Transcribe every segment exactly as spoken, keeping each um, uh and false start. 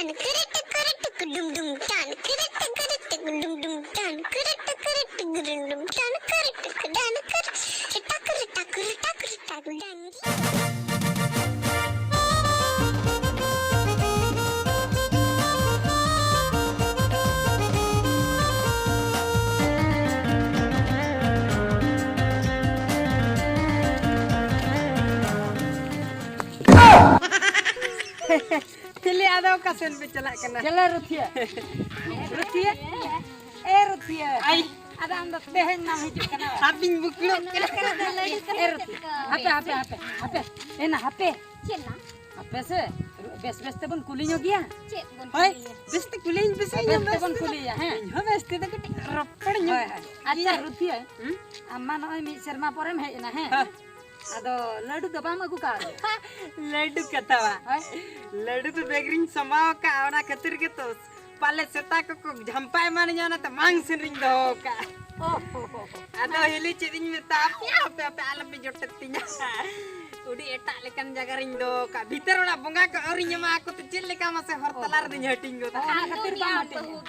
Kırık kırık dum dum dan. Kırık kırık dum dum dan. Kırık kırık dum dum dan. Kırık kırık dan. Kırık kırık tak kırık tak kırık tak dan. ᱪᱤᱞᱤ ᱟᱫᱚ ᱚᱠᱟ ᱥᱮᱱ ᱯᱮ ᱪᱟᱞᱟᱜ ᱠᱟᱱᱟ? ᱪᱟᱞᱟᱜ ᱨᱩᱛᱷᱤᱭᱟᱹ᱾ ᱨᱩᱛᱷᱤᱭᱟᱹ᱾ ᱮ ᱨᱩᱛᱷᱤᱭᱟᱹ᱾ ᱟᱭ᱾ ᱟᱫᱚ ᱟᱢ ᱫᱚ ᱛᱮᱦᱮᱧ ᱱᱟᱢ ᱦᱤᱡᱩᱜ ᱠᱟᱱᱟ? ᱦᱟᱯᱤᱧ ᱵᱩᱠᱲᱚᱜ ᱠᱟᱱᱟ᱾ ᱮ ᱨᱩᱛᱷᱤᱭᱟᱹ᱾ ᱦᱟᱯᱮ, ᱦᱟᱯᱮ, ᱦᱟᱯᱮ, ᱦᱟᱯᱮ᱾ ᱮᱱᱟ, ᱦᱟᱯᱮ᱾ ᱪᱮᱫ ᱱᱟ? ᱦᱟᱯᱮ ᱥᱮ, ᱵᱮᱥ ᱵᱮᱥ ᱛᱮᱵᱚᱱ ᱠᱩᱞᱤ ᱧᱚᱜ ᱜᱮᱭᱟ᱾ ᱪᱮᱫ ᱵᱚᱱ ᱦᱳᱭ, ᱠᱩᱞᱤᱭᱟ? ᱵᱮᱥ ᱛᱮ ᱠᱩᱞᱤᱭᱤᱧ ᱯᱮᱥᱮ, ᱵᱮᱥ ᱤᱧ ᱦᱚᱸ ᱵᱮᱥ ᱛᱮᱵᱚᱱ ᱛᱮ᱾ ᱠᱩᱞᱤᱭᱟ, ᱦᱮᱸ᱾ ᱤᱧ ᱦᱚᱸ ᱵᱮᱥ ᱛᱮᱫᱚ ᱠᱟᱹᱴᱤᱡ ᱨᱚᱯᱚᱲ ᱧᱚᱜ ᱦᱳᱭ, ᱦᱳᱭ᱾ ᱟᱪᱪᱷᱟ, ᱜᱮᱭᱟ᱾ ᱨᱩᱛᱷᱤᱭᱟᱹ, ᱦᱩᱸ? ᱟᱢ ᱢᱟ ᱱᱚᱜᱼᱚᱭ ᱢᱤᱫ ᱥᱮᱨᱢᱟ ᱯᱚᱨᱮᱢ ᱦᱮᱡ ᱮᱱᱟ, ᱦᱮᱸ? ᱦᱮᱸ᱾ ᱟᱫᱚ ᱞᱟᱹᱰᱩ ᱫᱚ ᱵᱟᱢ ᱟᱹᱜᱩ ᱠᱟᱣᱫᱮᱭᱟ? ᱞᱟᱹᱰᱩ ᱠᱟᱛᱷᱟ ᱵᱟ᱾ ᱦᱳᱭ᱾ ᱞᱟᱹᱰᱩ ᱫᱚ ᱵᱮᱜᱽ ᱨᱤᱧ ᱥᱟᱢᱵᱟᱣ ᱟᱠᱟᱫᱼᱟ, ᱚᱱᱟ ᱠᱷᱟᱹᱛᱤᱨ ᱜᱮᱛᱚ ᱯᱟᱞᱮ ᱥᱮᱛᱟ ᱠᱚᱠᱚ ᱡᱷᱟᱢᱯᱟ ᱮᱢᱟᱱᱤᱧᱟ, ᱚᱱᱟᱛᱮ ᱢᱟᱝ ᱥᱮᱱ ᱨᱤᱧ ᱫᱚᱦᱚ ᱠᱟᱜᱼᱟ᱾ ᱚ ᱦᱚ ᱦᱚ ᱦᱚ᱾ ᱟᱫᱚ ᱦᱤᱞᱤ ᱪᱮᱫ ᱤᱧ ᱢᱮᱛᱟ ᱟᱯᱮᱭᱟ, ᱟᱯᱮ, ᱟᱯᱮ ᱟᱞᱚᱯᱮ ᱡᱚᱴᱮᱫ ᱛᱤᱧᱟ᱾ ᱟᱹᱰᱤ ᱮᱴᱟᱜ ᱞᱮᱠᱟᱱ ᱡᱟᱭᱜᱟ ᱨᱤᱧ ᱫᱚᱦᱚ ᱠᱟᱜᱼᱟ᱾ ᱵᱷᱤᱛᱟᱹᱨ ᱚᱲᱟᱜ ᱵᱚᱸᱜᱟ ᱠᱚ ᱟᱹᱣᱨᱤᱧ ᱮᱢᱟ ᱟᱠᱚ ᱛᱮ ᱪᱮᱫ ᱞᱮᱠᱟ ᱢᱟᱥᱮ ᱦᱚᱨ ᱛᱟᱞᱟ ᱨᱮᱫᱚᱧ ᱦᱟᱹᱴᱤᱧ ᱜᱚᱫᱟ? ᱚᱱᱟ ᱠᱷᱟᱹᱛᱤᱨ ᱵᱟᱢ ᱦᱟᱹᱴᱤᱧᱟ᱾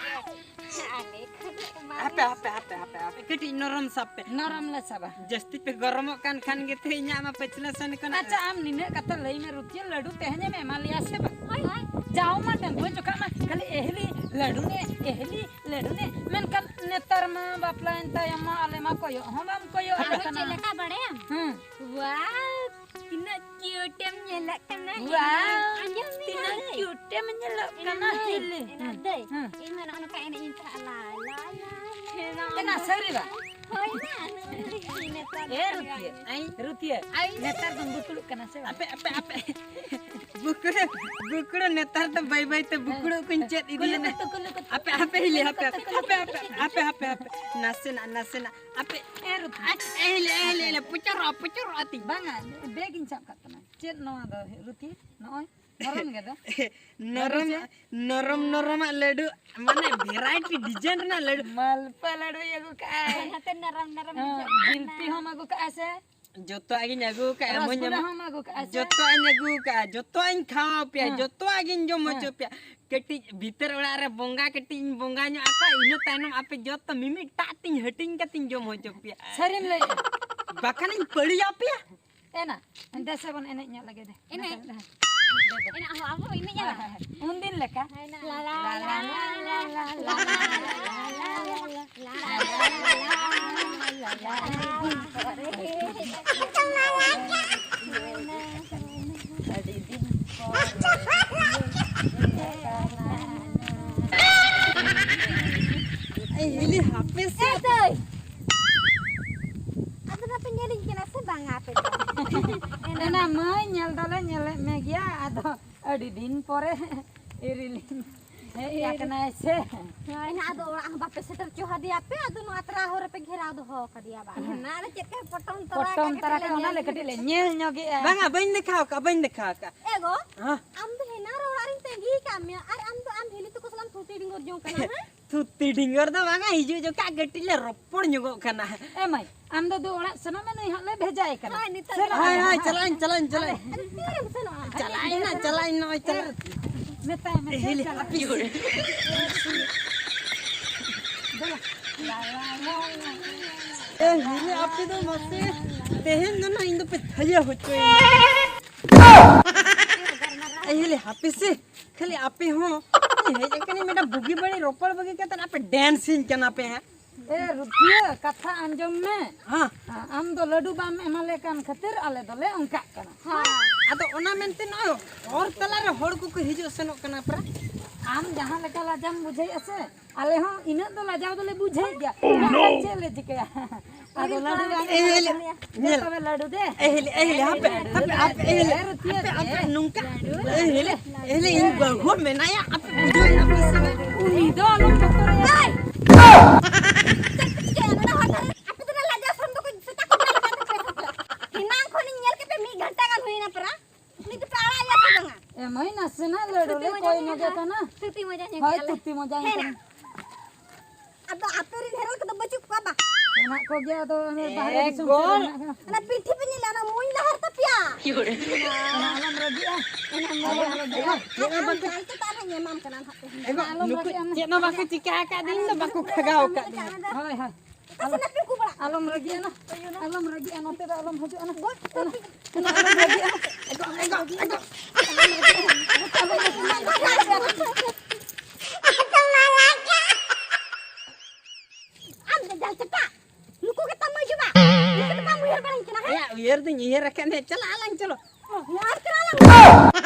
ᱟᱞᱮ ᱠᱷᱟᱹᱞᱤ ᱮᱢᱟ ᱦᱟᱯᱮ, ᱞᱮ᱾ ᱦᱟᱯᱮ, ᱦᱟᱯᱮ, ᱦᱟᱯᱮ, ᱦᱟᱯᱮ᱾ ᱠᱟᱹᱴᱤᱡ ᱱᱚᱨᱚᱢ ᱥᱟᱵ ᱯᱮ᱾ ᱱᱚᱨᱚᱢ ᱞᱮ ᱥᱟᱵᱟ᱾ ᱡᱟᱹᱥᱛᱤ ᱯᱮ ᱜᱚᱨᱚᱢᱚᱜ ᱠᱟᱱ ᱠᱷᱟᱱ ᱜᱮᱛᱚ ᱤᱧᱟᱜ ᱢᱟ ᱯᱟᱹᱪᱷᱞᱟᱹ ᱥᱮᱱ ᱠᱷᱚᱱᱟᱜ ᱟᱪᱪᱷᱟ, ᱟᱢ ᱱᱤᱱᱟᱹᱜ ᱠᱟᱛᱷᱟ ᱞᱟᱹᱭ ᱢᱮ, ᱨᱩᱛᱤᱭᱟᱹ ᱞᱟᱹᱰᱩ ᱛᱮᱦᱮᱧ ᱮᱢ ᱮᱢᱟ ᱞᱮᱭᱟ ᱥᱮ ᱵᱟᱝ? ᱦᱳᱭ, ᱦᱳᱭ᱾ ᱡᱟᱣ ᱢᱟ ᱰᱟᱺᱜᱩᱣᱟᱹ ᱡᱚᱠᱷᱟ ᱢᱟ ᱠᱷᱟᱹᱞᱤ ᱮᱦᱞᱤ ᱞᱟᱹᱰᱩ ᱱᱮ, ᱮᱦᱞᱤ ᱞᱟᱹᱰᱩ ᱱᱮ᱾ ᱢᱮᱱᱠᱷᱟᱱ ᱱᱮᱛᱟᱨ ᱢᱟ ᱵᱟᱯᱞᱟᱭᱮᱱ ᱛᱟᱭᱚᱢ ᱢᱟ ᱟᱞᱮ ᱢᱟ ᱠᱚᱭᱚᱜ ᱦᱚᱸ ᱵᱟᱢ ᱠᱚᱭᱚᱜ ᱟᱞᱮ ᱟᱨᱦᱚᱸ ᱠᱟᱱᱟ᱾ ᱪᱮᱫ ᱞᱮᱠᱟ ᱵᱟᱲᱟᱭᱟᱢ? ᱦᱮᱸ᱾ ᱣᱟᱣ, ᱛᱤᱱᱟᱹᱜ ᱠᱤᱭᱩᱴ ᱮᱢ ᱧᱮᱞᱚᱜ ᱠᱟᱱᱟ᱾ ᱣᱟᱣ, ᱟᱸᱡᱚᱢ ᱢᱮ, ᱛᱤᱱᱟᱹᱜ ᱦᱤᱞᱤ᱾ ᱠᱤᱭᱩᱴ ᱮᱢ ᱧᱮᱞᱚᱜ ᱮᱱᱟ ᱠᱟᱱᱟ, ᱫᱟᱹᱭ, ᱦᱤᱞᱤ᱾ ᱮᱱᱟ ᱦᱮᱸ, ᱫᱟᱹᱭ, ᱦᱮᱸ᱾ ᱤᱧ ᱢᱟ ᱱᱚᱜᱼᱚ ᱱᱚᱝᱠᱟ ᱮᱱᱮᱡ ᱤᱧ ᱪᱟᱞᱟᱜᱼᱟ, ᱞᱟ, ᱞᱟ, ᱞᱟ, ᱞᱟ᱾ ᱮᱱᱟ ᱥᱟᱹᱨᱤ ᱵᱟ? ᱦᱳᱭ ᱱᱟ, ᱱᱩᱭ ᱱᱮᱛᱟᱨ ᱮ ᱫᱚ ᱨᱩᱛᱤᱭᱟᱹ, ᱟᱭ ᱨᱩᱛᱤᱭᱟᱹ, ᱟᱭ᱾ ᱱᱮᱛᱟᱨ ᱫᱚᱢ ᱵᱩᱠᱲᱩᱜ ᱠᱟᱱᱟ ᱥᱮ ᱵᱟᱝ? ᱟᱯᱮ, ᱟᱯᱮ, ᱟᱯᱮ᱾ ᱵᱩᱠᱲᱩ, ᱵᱩᱠᱲᱩ ᱱᱮᱛᱟᱨ ᱫᱚ ᱵᱟᱹᱭ ᱵᱟᱹᱭ ᱛᱮ ᱵᱩᱠᱲᱩ ᱠᱚᱧ ᱪᱮᱫ ᱤᱫᱤᱭᱮᱱᱟ᱾ ᱠᱩᱞᱩ ᱠᱩᱛᱩ, ᱠᱩᱞᱩ ᱠᱩᱛᱩ᱾ ᱟᱯᱮ, ᱟᱯᱮ ᱦᱤᱞᱤ, ᱠᱩᱞᱩ ᱦᱟᱯᱮ, ᱠᱩᱛᱩ, ᱦᱟᱯᱮ, ᱠᱩᱞᱩ ᱦᱟᱯᱮ, ᱠᱩᱛᱩ᱾ ᱦᱟᱯᱮ, ᱦᱟᱯᱮ, ᱦᱟᱯᱮ᱾ ᱱᱟᱥᱮᱱᱟᱜ, ᱱᱟᱥᱮᱱᱟᱜ᱾ ᱟᱯᱮ ᱮ ᱨᱩᱛᱤ᱾ ᱟᱪ-, ᱮ ᱦᱤᱞᱤ, ᱮ ᱦᱤᱞᱤ, ᱮ ᱦᱤᱞᱤ, ᱯᱩᱪᱩᱨᱚᱜᱼᱟ, ᱯᱩᱪᱩᱨᱚᱜᱼᱟ ᱛᱤᱧ᱾ ᱵᱟᱝᱟ, ᱵᱮᱜᱽ ᱤᱧ ᱥᱟᱵ ᱠᱟᱜ ᱛᱟᱢᱟ᱾ ᱪᱮᱫ ᱱᱚᱣᱟ ᱫᱚ, ᱨᱩᱛᱤ? ᱱᱚᱜᱼᱚᱭ, ᱱᱚᱨᱚᱢ ᱜᱮ ᱫᱚ᱾ ᱱᱚᱨᱚᱢ, ᱞᱟᱹᱰᱩ ᱪᱮᱫ? ᱱᱚᱨᱚᱢ, ᱱᱚᱨᱚᱢᱟᱜ ᱞᱟᱹᱰᱩ, ᱢᱟᱱᱮ, variety design ᱨᱮᱱᱟᱜ ᱞᱟᱹᱰᱩ᱾ ᱢᱟᱞᱯᱟ ᱞᱟᱹᱰᱩᱭ ᱟᱹᱜᱩ ᱠᱟᱜᱼᱟᱭ᱾ ᱱᱟᱛᱮ ᱱᱚᱨᱚᱢ, ᱱᱚᱨᱚᱢ ᱦᱮᱸ, ᱵᱩᱡᱷᱟᱹᱜ ᱡᱤᱞᱯᱤ ᱠᱟᱱᱟ᱾ ᱦᱚᱸᱢ ᱟᱹᱜᱩ ᱠᱟᱜᱼᱟ ᱥᱮ? ᱡᱚᱛᱚᱣᱟᱜ ᱜᱤᱧ ᱟᱹᱜᱩ ᱠᱟᱜᱼᱟ, ᱮᱢᱚᱱ, ᱨᱚᱥᱜᱩᱞᱞᱟ ᱮᱢᱚᱱ᱾ ᱦᱚᱸᱢ ᱟᱹᱜᱩ ᱠᱟᱜᱼᱟ ᱥᱮ? ᱡᱚᱛᱚᱣᱟᱜ ᱤᱧ ᱟᱹᱜᱩ ᱠᱟᱜᱼᱟ, ᱡᱚᱛᱚᱣᱟᱜ ᱜᱤᱧ ᱡᱚᱢ ᱦᱮᱸ᱾ ᱦᱚᱪᱚ ᱯᱮᱭᱟ᱾ ᱠᱟᱹᱴᱤᱡ ᱵᱷᱤᱛᱟᱹᱨ ᱚᱲᱟᱜ ᱨᱮ ᱵᱚᱸᱜᱟ ᱠᱟᱹᱴᱤᱡ ᱤᱧ ᱵᱚᱸᱜᱟ ᱧᱚᱜ ᱟᱠᱚᱣᱟ, ᱤᱱᱟᱹ ᱛᱟᱭᱱᱚᱢ ᱟᱯᱮ ᱡᱚᱛᱚ ᱢᱤᱢᱤᱫᱴᱟᱜ ᱛᱤᱧ ᱦᱟᱹᱴᱤᱧ ᱠᱟᱛᱮᱧ ᱡᱚᱢ ᱦᱚᱪᱚ ᱯᱮᱭᱟ᱾ ᱥᱟᱹᱨᱤᱢ ᱞᱟᱹᱭᱮᱜᱼᱟ? ᱵᱟᱠᱷᱟᱱᱤᱧ ᱯᱟᱹᱲᱤᱭᱟ ᱯᱮᱭᱟ᱾ ᱮᱱᱟ, ᱫᱮᱥᱮ ᱵᱚᱱ ᱮᱱᱮᱡ ᱧᱚᱜ ᱞᱮᱜᱮ ᱫᱮ᱾ ᱮᱱᱮᱡ? ᱮᱱᱮᱡ ᱦᱚᱸ ᱟᱵᱚ ᱮᱱᱮᱡ ᱦᱳᱭ, ᱟᱵᱚᱱ᱾ ᱦᱳᱭ, ᱦᱳᱭ᱾ ᱩᱱᱫᱤᱱ ᱞᱮᱠᱟ᱾ ᱦᱳᱭ, ᱞᱟ, ᱞᱟ, ᱞᱟ, ᱞᱟ᱾ ᱟᱹᱰᱤ ᱫᱤᱱ ᱯᱚᱨ᱾ ᱮᱭ ᱦᱤᱞᱤ, ᱦᱟᱯᱮ ᱥᱮ᱾ ᱮ ᱫᱟᱹᱭ! ᱟᱫᱚ ᱵᱟᱯᱮ ᱧᱮᱞᱤᱧ ᱠᱟᱱᱟ ᱥᱮ ᱵᱟᱝᱟ ᱟᱯᱮ ᱫᱚ? ᱮᱱᱟ ᱢᱟᱹᱭ, ᱧᱮᱞ ᱫᱚᱞᱮ ᱧᱮᱞᱮᱫ ᱢᱮ ᱜᱮᱭᱟ, ᱟᱫᱚ ᱟᱹᱰᱤ ᱫᱤᱱ ᱯᱚᱨᱮ ᱤᱨᱤᱞᱤᱧ ᱦᱮᱡ ᱟᱠᱟᱱᱟᱭ ᱥᱮ᱾ ᱦᱳᱭ, ᱱᱟ ᱟᱫᱚ ᱚᱲᱟᱜ ᱦᱚᱸ ᱵᱟᱯᱮ ᱥᱮᱴᱮᱨ ᱦᱚᱪᱚ ᱦᱟᱫᱮᱭᱟ ᱯᱮ, ᱟᱫᱚ ᱱᱚᱣᱟ ᱛᱟᱨᱟ ᱦᱚᱨ ᱨᱮᱯᱮ ᱜᱷᱮᱨᱟᱣ ᱫᱚᱦᱚ ᱠᱟᱫᱮᱭᱟ ᱵᱟᱝ? ᱦᱮᱸ, ᱱᱟ ᱟᱫᱚ ᱪᱮᱫ ᱞᱮᱠᱟ ᱯᱚᱴᱚᱢ ᱛᱚᱨᱟ ᱯᱚᱴᱚᱢ ᱠᱟᱜ ᱛᱟᱨᱟ ᱠᱟᱹᱴᱤᱡ ᱠᱟᱜ, ᱞᱮ ᱚᱱᱟ ᱧᱮᱞ ᱞᱮ ᱠᱟᱹᱴᱤᱡ ᱞᱮ ᱧᱮᱞ ᱧᱚᱜᱮᱜᱼᱟ᱾ ᱵᱟᱝᱟ, ᱵᱟᱹᱧ ᱫᱮᱠᱷᱟᱣ ᱠᱟᱜᱼᱟ, ᱵᱟᱹᱧ ᱫᱮᱠᱷᱟᱣ ᱠᱟᱜᱼᱟ᱾ ᱮ ᱜᱚ, ᱦᱮᱸ? ᱟᱢ ᱫᱚ ᱦᱮᱱᱟᱝ ᱨᱮ ᱚᱲᱟᱜ ᱨᱤᱧ ᱛᱟᱺᱜᱤ ᱠᱟᱜ ᱢᱮᱭᱟ, ᱟᱨ ᱟᱢ ᱫᱚ ᱟᱢ ᱦᱤᱞᱤ ᱛᱟᱠᱚ ᱥᱟᱞᱟᱜ ᱮᱢ ᱛᱷᱩᱛᱤ ᱰᱤᱸᱜᱚᱨ ᱡᱚᱝ ᱠᱟᱱᱟ, ᱦᱮᱸ? ᱛᱷᱩᱛᱤ ᱰᱤᱸᱜᱚᱨ ᱫᱚ ᱵᱟᱝᱟ, ᱦᱤᱡᱩᱜ ᱡᱚᱠᱷᱟᱜ ᱠᱟᱹᱴᱤᱡ ᱞᱮ ᱨᱚᱯᱚᱲ ᱧᱚᱜᱚᱜ ᱠᱟᱱᱟ᱾ ᱮ ᱢᱟᱹᱭ, ᱟᱢ ᱫᱚ ᱫᱩ ᱚᱲᱟᱜ ᱥᱮᱱᱚᱜ ᱢᱮ, ᱱᱩᱭ ᱦᱟᱸᱜ ᱞᱮ ᱵᱷᱮᱡᱟᱭ ᱠᱟᱱᱟ᱾ ᱦᱳᱭ, ᱱᱤᱛᱚᱜ ᱥᱮᱱᱚᱜ ᱦᱳᱭ, ᱢᱮ᱾ ᱦᱳᱭ, ᱪᱟᱞᱟᱜ ᱟᱹᱧ, ᱪᱟᱞᱟᱜ ᱟᱹᱧ, ᱪᱟᱞᱟᱜ ᱟᱹᱧ᱾ ᱟᱫᱚ ᱛᱤᱨᱮᱢ ᱥᱮᱱᱚᱜᱼᱟ? ᱪᱟᱞᱟᱜ ᱟᱹᱧ ᱱᱟᱜ, ᱪᱟᱞᱟᱜ ᱟᱹᱧ, ᱱᱚᱜᱼᱚᱭ ᱪᱟᱞᱟᱜ᱾ ᱢᱮᱛᱟᱭ ᱢᱮ, ᱮ, ᱦᱤᱞᱤ, ᱪᱟᱞᱟᱜ ᱦᱟᱯᱮ ᱟᱹᱧ᱾ ᱦᱚᱲ᱾ ᱫᱮᱞᱟ᱾ ᱮ, ᱦᱤᱞᱤ, ᱟᱯᱮ ᱫᱚ ᱢᱟᱥᱮ, ᱛᱮᱦᱮᱧ ᱫᱚ ᱱᱟᱜ ᱤᱧ ᱫᱚᱯᱮ ᱛᱷᱟᱭᱟᱹ ᱦᱚᱪᱚᱭᱤᱧᱟ᱾ ᱮ, ᱦᱤᱞᱤ, ᱦᱟᱯᱮ ᱥᱮ, ᱠᱷᱟᱹᱞᱤ ᱟᱯᱮ ᱦᱚᱸ, ᱦᱮᱡ ᱟᱠᱟᱱᱟᱹᱧ ᱢᱤᱫᱴᱟᱝ ᱵᱩᱜᱤ ᱵᱟᱹᱲᱤᱡ ᱨᱚᱯᱚᱲ ᱵᱟᱹᱜᱤ ᱠᱟᱛᱮ ᱟᱯᱮ dance ᱤᱧ ᱠᱟᱱᱟ ᱯᱮ, ᱦᱮᱸ? ᱮ ᱨᱩᱯᱤᱭᱟᱹ, ᱠᱟᱛᱷᱟ ᱟᱸᱡᱚᱢ ᱢᱮ᱾ ᱦᱮᱸ᱾ ᱟᱢ ᱫᱚ ᱞᱟᱹᱰᱩ ᱵᱟᱢ ᱮᱢᱟᱞᱮ ᱠᱟᱱ ᱠᱷᱟᱹᱛᱤᱨ ᱟᱞᱮ ᱫᱚᱞᱮ ᱚᱱᱠᱟᱜ ᱠᱟᱱᱟ᱾ ᱦᱮᱸ᱾ ᱟᱫᱚ ᱚᱱᱟ ᱢᱮᱱᱛᱮ ᱱᱚᱜᱼᱚᱭ ᱦᱚᱨ ᱛᱟᱞᱟᱨᱮ ᱦᱚᱲ ᱠᱚᱠᱚ ᱦᱤᱡᱩᱜ ᱥᱮᱱᱚᱜ ᱠᱟᱱᱟ ᱯᱮᱨᱟ᱾ ᱟᱢ ᱡᱟᱦᱟᱸ ᱞᱮᱠᱟ ᱞᱟᱡᱟᱢ ᱵᱩᱡᱷᱟᱹᱣᱮᱫᱼᱟ ᱥᱮ, ᱟᱞᱮ ᱦᱚᱸ ᱤᱱᱟᱹᱜ ᱫᱚ ᱞᱟᱡᱟᱣ ᱫᱚᱞᱮ ᱵᱩᱡᱷᱟᱹᱣᱮᱫ ᱜᱮᱭᱟ᱾ Oh, no! ᱢᱮᱱᱠᱷᱟᱱ ᱪᱮᱫ ᱞᱮ ᱪᱤᱠᱟᱹᱭᱟ? ᱟᱫᱚ ᱞᱟᱹᱰᱩ ᱵᱟᱝ ᱮ ᱦᱤᱞᱤ, ᱧᱮᱞ᱾ ᱛᱚᱵᱮ ᱞᱟᱹᱰᱩ ᱫᱮ᱾ ᱮ ᱦᱤᱞᱤ, ᱮ ᱦᱤᱞᱤ, ᱦᱟᱯᱮ, ᱦᱟᱯᱮ, ᱟᱯᱮ, ᱮ ᱦᱤᱞᱤ, ᱦᱟᱯᱮ, ᱟᱯᱮ, ᱱᱚᱝᱠᱟ᱾ ᱮ ᱦᱤᱞᱤ, ᱮ ᱦᱤᱞᱤ, ᱤᱧ ᱵᱟᱹᱦᱩ ᱢᱮᱱᱟᱭᱟ, ᱟᱯᱮ ᱵᱩᱡᱷᱟᱹᱣ ᱧᱟᱢ ᱯᱮ ᱥᱮ ᱵᱟᱝ? ᱩᱱᱤ ᱫᱚ ᱟᱞᱚᱢ ᱵᱚᱛᱚᱨᱟᱭᱟ᱾ ᱮᱭ! ᱪᱮᱫ ᱯᱮ ᱪᱤᱠᱟᱹᱭᱟ ᱱᱚᱰᱮ ᱦᱚᱨ ᱫᱷᱟᱨᱮ? ᱟᱯᱮ ᱫᱚ ᱞᱟᱡᱟᱣ ᱥᱚᱨᱚᱢ ᱫᱚ ᱥᱮᱛᱟ ᱠᱚ ᱧᱮᱞ ᱠᱟᱛᱮ ᱯᱮ ᱥᱮ ᱪᱮᱫ? ᱮᱱᱟᱝ ᱠᱷᱚᱱᱤᱧ ᱧᱮᱞ ᱠᱮᱫ ᱯᱮ ᱢᱤᱫ ᱜᱷᱚᱱᱴᱟ ᱜᱟᱱ ᱦᱩᱭᱱᱟ ᱯᱮᱨᱟ᱾ ᱩᱱᱤ ᱫᱚᱯᱮ ᱟᱲᱟᱜ ᱮᱭᱟ ᱥᱮ ᱵᱟᱝᱟ? ᱮ ᱢᱟᱹᱭ, ᱱᱟᱥᱮᱱᱟᱜ ᱞᱟᱹᱰᱩ ᱞᱮ ᱠᱚᱭ ᱧᱚᱜᱮ ᱠᱟᱱᱟ᱾ ᱛᱷᱩᱛᱤ ᱢᱚᱡᱟ ᱧᱚᱜ ᱦᱳᱭ, ᱠᱮᱜᱼᱟ ᱞᱮ᱾ ᱛᱷᱩᱛᱤ ᱢᱚᱡᱟ ᱧᱚᱜ ᱦᱮᱸ᱾ ᱠᱟᱱᱟ᱾ ᱟᱫᱚ ᱟᱯᱮ ᱨᱮᱱ ᱦᱮᱨᱮᱞ ᱠᱚᱫᱚ ᱵᱟᱹᱪᱩᱜ ᱠᱚᱣᱟ ᱵᱟ? ᱢᱮᱱᱟᱜ ᱠᱚᱜᱮᱭᱟ, ᱟᱫᱚ ᱚᱱᱮ ᱵᱟᱦᱨᱮ ᱫᱤᱥᱚᱢ ᱥᱮᱫ ᱨᱮ ᱢᱮᱱᱟᱜ ᱠᱚᱣᱟ᱾ ᱚᱱᱟ ᱯᱤᱱᱴᱷᱤ ᱯᱮ ᱧᱮᱞᱟ, ᱚᱱᱟ ᱢᱩᱧ ᱞᱟᱦᱟᱨ ᱛᱟᱯᱮᱭᱟ, ᱟᱞᱚᱢ ᱨᱟᱹᱜᱤᱜᱼᱟ᱾ ᱟᱞᱚᱢ ᱨᱟᱹᱜᱤᱜᱼᱟ᱾ ᱪᱮᱫ ᱦᱚᱸ ᱵᱟᱠᱚ, ᱟᱞᱚᱢ ᱨᱟᱹᱜᱤᱜᱼᱟ᱾ ᱪᱮᱫ ᱦᱚᱸ ᱵᱟᱠᱚ ᱪᱤᱠᱟ ᱟᱠᱟᱫᱤᱧ ᱫᱚ, ᱵᱟᱠᱚ ᱠᱷᱟᱜᱟᱣ ᱟᱠᱟᱫᱤᱧ᱾ ᱦᱳᱭ, ᱦᱳᱭ᱾ ᱟᱞᱚᱢ ᱨᱟᱹᱜᱤᱜᱼᱟ ᱱᱟ᱾ ᱟᱞᱚᱢ ᱨᱟᱹᱜᱤᱜᱼᱟ, ᱱᱚᱛᱮ ᱫᱚ ᱟᱞᱚᱢ ᱦᱤᱡᱩᱜᱼᱟ ᱱᱟ᱾ ᱟᱞᱚᱢ ᱨᱟᱹᱜᱤᱜᱼᱟ ᱱᱟ᱾ ᱟᱢ ᱫᱚ ᱡᱟᱞ ᱪᱟᱴᱟ᱾ ᱱᱩᱠᱩ ᱜᱮ ᱛᱟᱢ ᱢᱟᱹᱭ ᱡᱩᱵᱟ᱾ ᱱᱩᱠᱩ ᱫᱚ ᱵᱟᱢ ᱩᱭᱦᱟᱹᱨ ᱵᱟᱲᱟᱧ ᱠᱟᱱᱟ, ᱦᱮᱸ? ᱮᱭᱟ, ᱩᱭᱦᱟᱹᱨ ᱫᱚᱧ ᱩᱭᱦᱟᱹᱨ ᱟᱠᱟᱫ ᱢᱮ᱾ ᱪᱟᱞᱟᱜ ᱟᱞᱟᱝ, ᱪᱚᱞᱚ᱾ ᱚ, ᱟᱨ ᱪᱟᱞᱟᱜ ᱟᱞᱟᱝ᱾